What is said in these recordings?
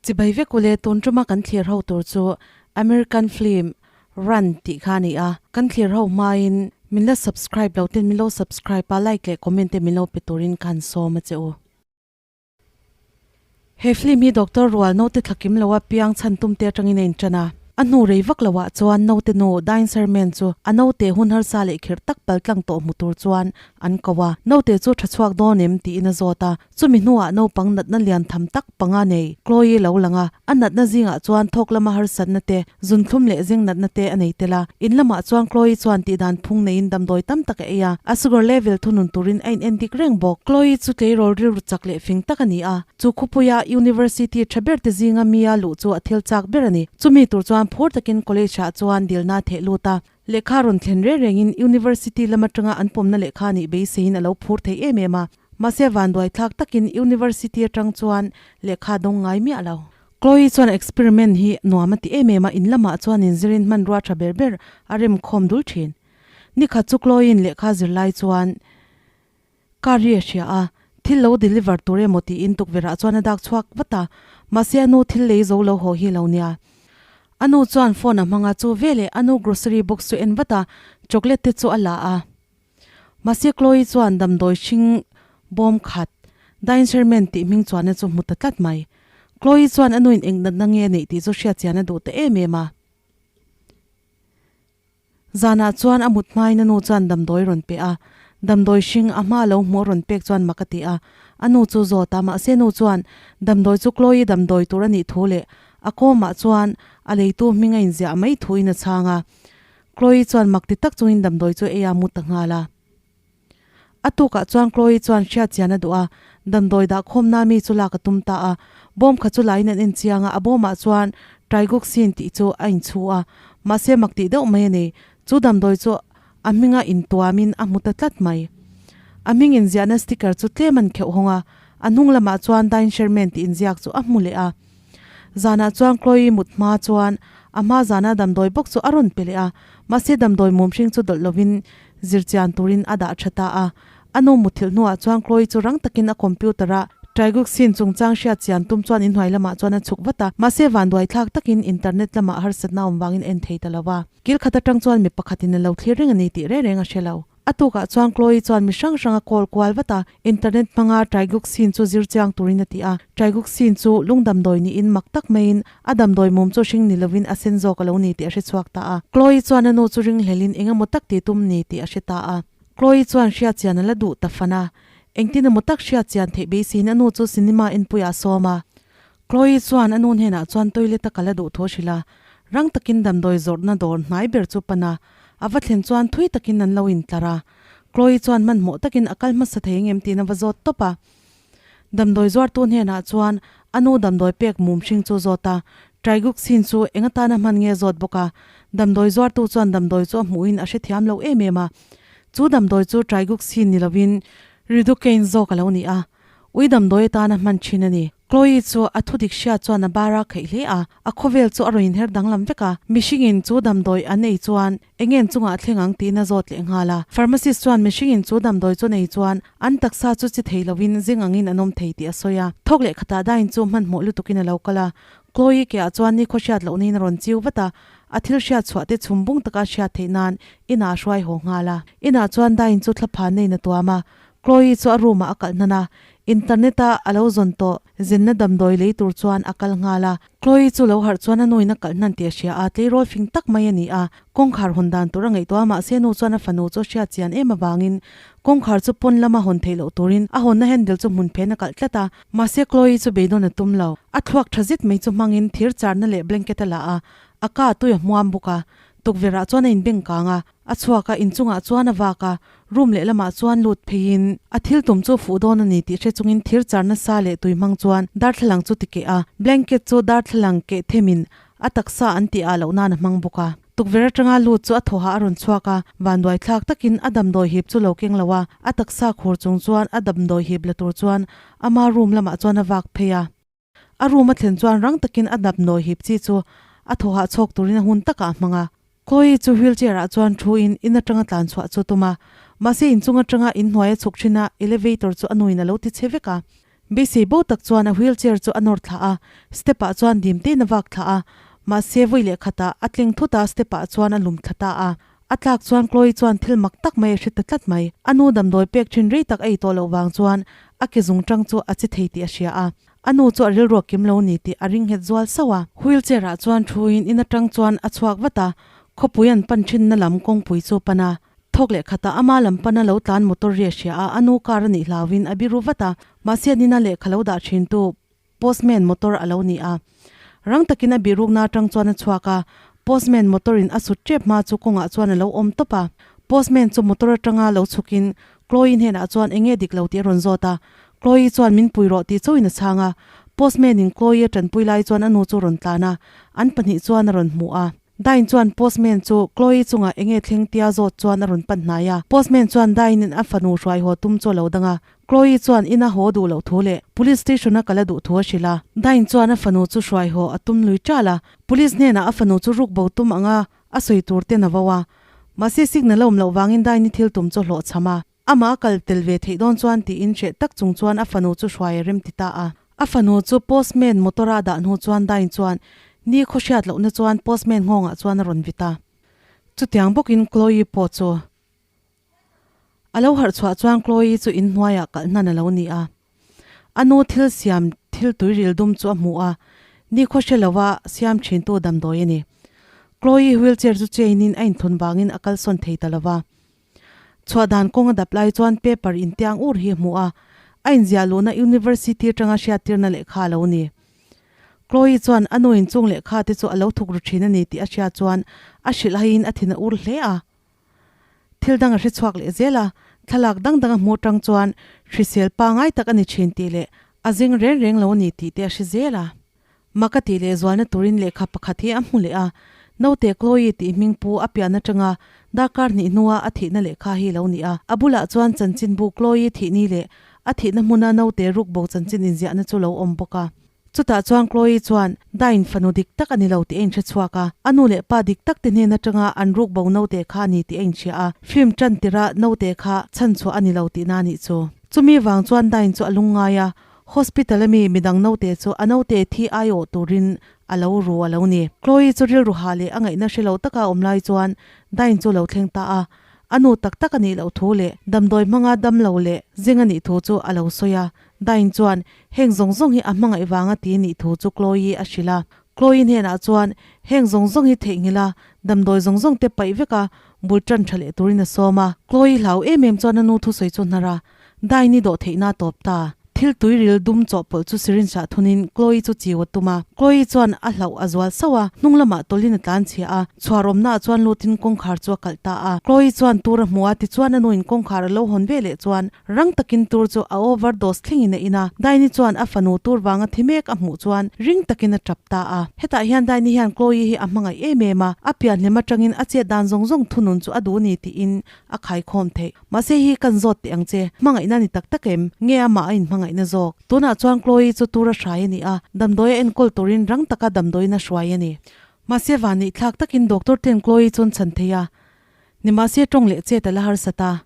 Chibai vek ule tun tuma kan thlir ho tur chu American film Run tih kha a ni a, kan thlir ho hmain min la subscribe lo ten min lo subscribe a, like leh comment te min lo pe turin ka han sawm a che u. He film hi Doctor Rual naute thlakim loa piang chhan tum te atangin a intan a. A hnu rei vak loah chuan naute nu Dine Serman chu a naute hun harsa leh khirh tak pal tlang tawh hmu tur chuan an ko a. Naute chu tha chhuak dawn em tiin a zawt a. Chumi hnuah naupang natna lian tham tak panga nei Chloe lo lang a. A natna zingah chuan thawk lama harsatna te, zunthlum leh zeng natna te a nei tel a. In lamah chuan Chloe chuan tihdan phung neiin damdawi tam tak a ei a, a sugar level thunun turin a in endik reng bawk. Chloe chu tleirawl rilru chak leh fing tak a ni a, chu khupuia university tha ber te zinga mia luh chu a thil chak ber a ni. Chumi tur chuan phur takin college ah chuan dilna a theh lut a. Lehkha rawn thlen reng rengin university lam atanga an pawmna lehkha nih beiseiin a lo phur thei em em a. Mahse vanduai thlak takin university atang chuan lehkha dawng ngai miah lo. Chloe chuan experiment hi nuam a ti em em a, in lamah chuan inzirin hmanrua tha ber ber a rem khawm dul thin. Nikhat chu Chloe-in lehkha zir lai chuan car ri a hria a, thil lo deliver tur emaw tiin tukverhah chuan a dak chhuak vat a, mahse a nu thil lei zo lo haw hi lo nia. A nu chuan phone a hmang a, chu veleh a nu grocery box chu en vat a, chocolate te chu a la a. Mahse Chloe chuan damdawi hring bawm khat, Dine Sherman tih hming chuanna chu hmu ta tlat mai. Chloe chuan a nuin eng natna nge a neih tih chu hriat chian a duh ta em em a. Zanah chuan a mut hmain a nu chuan damdawi rawn pe a, damdawi hring a hma lo hmuh a rawn pek chuan mak a ti a. A nu chu zawt a, mahse nu chuan damdawi chu Chloe damdawi tur a nih thu leh a kawmah chuan a leitu hming a inziah mai thuin a chhang a. Chloe chuan mak ti tak chungin damdawi chu ei a mu ta nghal a. A tukah chuan Chloe chuan hriat chian a duh a, damdawi dah khawmna mi chu lak a tum ta a. Bawm kha chu lain an en chiang a, a bawmah chuan Trigoxin tih chu a inchhu a. Mahse mak tih deuh mai a nei, chu damdawi chu a hminga intuamin a hmu ta tlat mai. A hming inziahna sticker chu tlem an kheuh hawng a, a hnung lamah chuan Dine Sherman tih inziak chu a hmu leh a. Zanah chuan Chloe mut hma chuan a hma zana damdawi bawk chu a rawn pe leh a, mahse damdawi mum hring chu dawlh lovin zirchian turin a dah tha ta a. A nu muthilh hnuah chuan Chloe chu rang takin a computer a Trigoxin chungchang hriat chian tum chuan inhnuai lamah chuan a chhuk vat a, mahse vanduai thlak takin internet lamah harsatna awm vangin en thei ta lo va. Kil khat atang chuan mi pakhatin a lo thlir reng a ni tih reng reng a hre lo. A tukah chuan Chloe chuan mi hrang hrang a call kual vat a, internet hmanga Trigoxin chu zir chiang turin a ti a. Trigoxin chu lung damdawi niin mak tak maiin a damdawi mum chu hring ni lovin a sen zawk a lo ni tih a hre chhuak ta a. Chloe chuan a nu chu ringhlelin eng emaw tak tih tum ni tih a hre ta a. Chloe chuan hriat chian a la duh ta fan a. Engtin emaw tak hriat chian theih beiseiin a nu chu cinema enpuiah a sawm a. Chloe chuan a nu hnenah chuan toilet a kal a duh thu a hrilh a, rang takin damdawi zawrhna dawr hnai ber chu pan a, a va thlen chuan thui takin an lo intlar a. Chloe chuan hmanhmawh takin a kal hmasa thei engem tiin a va zawt tawp a. Damdawi zuartu hnenah chuan a nu damdawi pek mum hring chu zawt a, Trigoxin chu eng atana hman nge zawt bawk a. Damdawi zuartu chuan damdawi chu a hmuhin a hrethiam lo em em a. Chu damdawi chu Trigoxin ni lovin Ridocaine zawk a lo ni a. Ui damdawi atana hman thin a ni. Chloe chu a thudik hriat chuan a bar a kheih hle a, a khawvel chu a rawn inher danglam vek a. Mihringin chu damdawi an ei chuan eng nge chungah a thleng ang tiin a zawt leh nghal a. Pharmacist chuan mihringin chu damdawi chu an ei chuan an taksa chu chi thei lovin zing angin an awm thei tih a sawi a. Thawk leh khatah Dine chu hmanhmawh lutukin a lo kal a. Chloe keah chuan nikhaw hriat loh niin a rawn chiu vat a, a thil hriat chhuah te chhum bung taka hriat theih nan inah a hruai haw nghal a. Inah chuan Dine chu thlaphan neiin a tuam a, Chloe chu a room ah a kalh hnan a, internet a a lo zawn tawh zinna damdawi lei tur chuan a kal nghal a. Chloe chu lo harh chuan a nuin a kalh hnan tih a hria a, tleirawl fing tak mai a ni a, kawngkhar hawn dan tur a ngaihtuah a mahse nu chuan a fanu chu a hriat chian em avangin kawngkhar chu pawn lama hawn theih loh turin a hawnna handle chu hmun phen a kalh tlat a. Mahse Chloe chu beidawn a tum lo, a thluak tha zet mai chu hmangin thir charna leh blanket a la a, a ka a tui a hmuam bawk a, tukverh ah chuan a inbeng kang a, a chhuak a, inchungah chuan a vak a, Room lehlamah chuan lut pheiin a thil tum chu fuh dawn a ni tih hre chungin thir char nasa leh tui hmang chuan darthlalang chu ti keh a, blanket chu darthlalang keh themin a taksa an tih ah loh nan a hmang bawk a. Tukverh atanga lut chu a thawhah a rawn chhuak a, vanduai thlak takin a damdawi hip chu lo keng lo a, a taksa khur chung chuan a damdawi hip la tur chuan ama room lamah chuan a vak phei a. A room a thlen chuan rang takin a dap nawi hip chi chu a thawhah chhawk turin a hun takah a hmang a. Chloe chu wheelchair ah chuan thu in in atanga tlan chhuah chu tum a, mahse inchung atanga inhnuai a chhuk thin a, elevator chu a nuin a lo ti chhe vek a. Beisei bo tak chuan a wheelchair chu a nawr thla a, step ah chuan dim tein a vak thla a, mahse vawi leh khatah a tling thut a, step ah chuan a lum thla ta a. A tlak chuan Chloe chuan thil mak tak mai a hre ta tlat mai. A nu damdawi pek thin rei tak a ei tawh loh vang chuan a ke zung tang chu a che thei tih a hria a. A nu chu a rilruak kim lo ni tih a ring nghet zual sauh a. Wheelchair ah chuan thuin in atang chuan a chhuak vat a, khawpui an pan thinna lam kawngpui chu a pan a. Thawk leh khatah ama lam pana lo tlan motor ri a hria a, a nu car a nih hlauin a biru vat a, mahse an ina lehkha lo dah thintu postman motor a lo ni a. Rang takin a bihrukna atang chuan a chhuak a, postman motor in a sut tep hma chu kawngah chuan a lo awm tawp a. Postman chu motor atanga lo chhukin Chloe hnenah chuan enge dik lo tih a rawn zawt a, Chloe chuan min pui rawh tih chauhin a chhang a. Postman in Chloe a tanpui lai chuan a nu chu a rawn tlan a, an pahnih chuan a rawn hmu a. Dine chuan postman chu Chloe chungah enge thleng tia zawt chuan a rawn pan hnai a. Postman chuan Dine in a fanu hruai haw tum chu a lo dang a. Chloe chuan ina haw duh loh thu leh police station a kal a duh thu a hrilh a. Dine chuan a fanu chu hruai haw a tum lui ṭal a. Police hnenah a fanu chu ruk bo tum anga a sawi tur ten a vo a. Mahse signal a awm loh vangin Dine-i thil tum chu a hlawhchham a. Amah a kal tel ve theih dawn chuan tiin hreh tak chung chuan a fanu chu hruai a rem ti ta a. A fanu chu postman motor a dah hnu chuan Dine chuan ni khaw hriat lohna chuan postman nghawngah chuan a rawn vit a. Chutiang bawkin Chloe pawh chu a lo harh chhuah chuan Chloe chu in hnuaiah kalh hnan a lo ni a. A nu thil siam thil tuiril dum chu a hmu a, ni khaw hre lova siam thintu damdawi a ni. Chloe wheelchair chu chain in a inthun vangin a kalsawn thei ta lova. Chhuah dan kawng a dap lai chuan paper intiang ur hi a hmu a, a inziah luhna University atanga hriattirna lehkha a lo ni. Chloe chuan a nu inchung lehkha te chu a lo thuk ru thin a ni tih a hriat chuan a hrilh haiin a thin a ur hle a. Thil dang a hre chhuak leh zel a, thlalak dang dang a hmuh atang chuan hrisel pangai tak a ni thin tih leh a zing reng reng lo a ni tih te a hre zel a. Mak a tih leh zualna turin lehkha pakhat hi a hmu leh a, Naute Chloe tih hming pu a pian atanga darkar hnih hnua a thihna lehkha hi lo ni a. A bulah chuan chanchinbu Chloe thih ni leh a thihna hmuna naute rukbo chanchin inziahna chu lo awm bawk a. Chutah chuan Chloe chuan Dine fanu dik tak a ni lo tih a inhre chhuak a, a nu leh pa dik tak te hnen atanga an rukbo naute kha a ni tih a inhria a, film tan tirah naute kha chhanchhuah a ni lo tihna a nih chu. Chumi vang chuan Dine chu a lungngai a, Hospital ami midang naute chu a naute thi aiawh turin a lo ru a lo ni. Chloe chu rilru hah leh a ngaihna hre lo taka a awm lai chuan Dine chu lo thleng ta a. A nu tak tak a nih loh thu leh damdawi hmanga dam lo leh zing a nih thu chu a lo sawi a. Dine chuan heng zawng zawng hi a hmangaih vanga ti nih thu chu Chloe a hrilh a. Chloe hnenah chuan heng zawng zawng hi theihnghilh a, damdawi zawng zawng te paih vek a, bul tan tha leh turin a sawm a. Chloe hlau em em chuan a nu thusawi chu hnar a. Dine i dawh theihna a tawp ta. Thil tuiril dum chawhpawlh chu syringe ah thunin Chloe chu chiu a tum a. Chloe chuan a hlauh a zual sauh a, hnung lamah tawlhin a tlan chhia a. Chhuarawmna ah chuan lutin kawngkhar chu a kalh ta a. Chloe chuan tur a hmu a, tichuan a nuin kawngkhar a lo hawn ve leh chuan rang takin tur chu a overdose thlengin a in a. Dine chuan a fanu tur vanga thi mek a hmuh chuan ring takin a tap ta a. Hetah hian Dine hian Chloe hi a hmangaih em em a, a pianhlem atangin a chet dan zawng zawng thunun chu a duh ni tiin a khaikhawm theih. Mahse hi kan zawt teh ang che, hmangaihna ni tak tak em? Nge amah a inhmangaihna zawk? Tunah chuan Chloe chu tura hrai a ni a, damdawi a enkawl turin rang taka damdawiin a hruai a ni. Mahse vanneih thlak takin doctor ten Chloe chu an chhan thei a, nimahse tawng leh chet a la harsat a.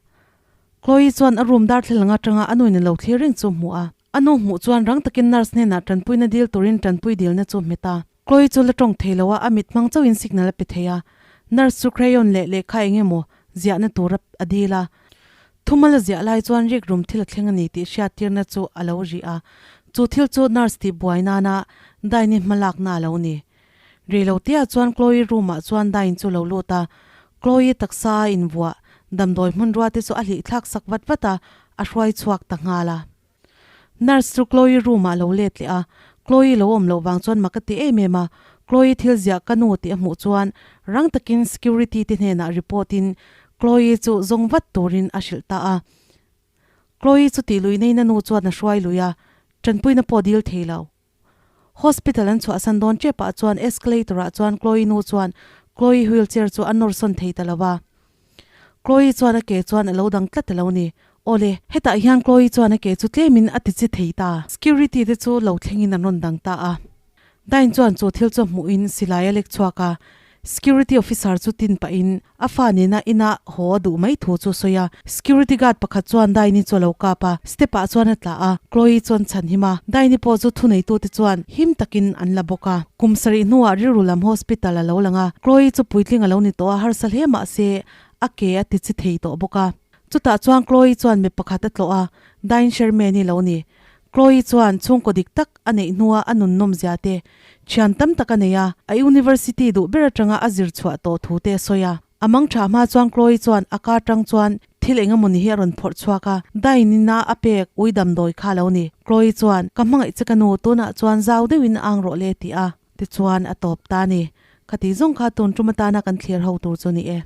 Chloe chuan a room darthlalang atanga a nuin a lo thlir reng chu a hmu a. A nu hmuh chuan rang takin nurse hnenah tanpuina dil turin tanpui dilna chu a hmet a. Chloe chu la tawng thei lo a, a mit hmang chauhin signal a pe thei a. Nurse chu crayon leh lehkha eng emaw ziahna tur a dil a. Thumal a ziah lai chuan rik rum thil a thleng a ni tih hriattirna chu a lo ri a. Chu thil chu nurse tih buai nana Dine-i hmalakna a lo ni. Reilotea chuan Chloe room ah chuan Dine chu lo lut a. Chloe taksa a invuah damdawi hmanrua te chu a hlih thlak sak vat vat a, a hruai chhuak ta nghal a. Nurse chu Chloe room ah a lo let leh a, Chloe lo awm loh vang chuan mak a ti em em a, Chloe thil ziah ka nu tih a hmuh chuan rang takin security te hnenah report in Chloe chu zawng vat turin a hrilh ta a. Chloe chu tih luih neiin a nu chuan a hruai lui a, tanpuina pawh dil thei lo. Hospital an chhuahsan dawn tep ah chuan escalator ah chuan Chloe nu chuan Chloe wheelchair chu a nawr sawn thei ta lo va. Chloe chuan a ke chuan a lo dang tlat a lo ni. Awle, hetah hian Chloe chuan a ke chu tlemin a ti chi thei ta. Security te chu lo thlengin an rawn dang ta a. Dine chuan chu thil chu a hmuhin silai a lek chhuak a. Security officer chu tin pahin a fa nena ina haw a duh mai thu chu a sawi a. Security guard pakhat chuan Daini chu a lo kap a, step ah chuan a tla a, Chloe chuan chhan him a. Daini pawh chu thuneitute chuan him takin an la bawk a. Kum sarih hnuah rilru lam hospital a lo lang a, Chloe chu puitling a lo ni tawh a, harsa hle mahse a ke a ti chi thei tawh bawk a. Chutah chuan Chloe chuan mi pakhat a tlawh a, Dain Sherman-i lo ni. Chloe chuan chhungkaw dik tak a neih hnua a nun nawmzia te, thian tam tak a nei a, a university duh ber atanga a zir chhuah tawh thu te a sawi a. A mang tha hma chuan Chloe chuan a car tang chuan thil eng emawni hi a rawn phawrh chhuak a, Dain-in a a pek ui damdawi kha a lo ni. Chloe chuan, Ka hmangaih che ka nu, tunah chuan zau deuhin a ang rawh le ti a, tichuan a tawp ta a ni. Khati zawng kha tun tum atana kan thlir ho tur chu ni e.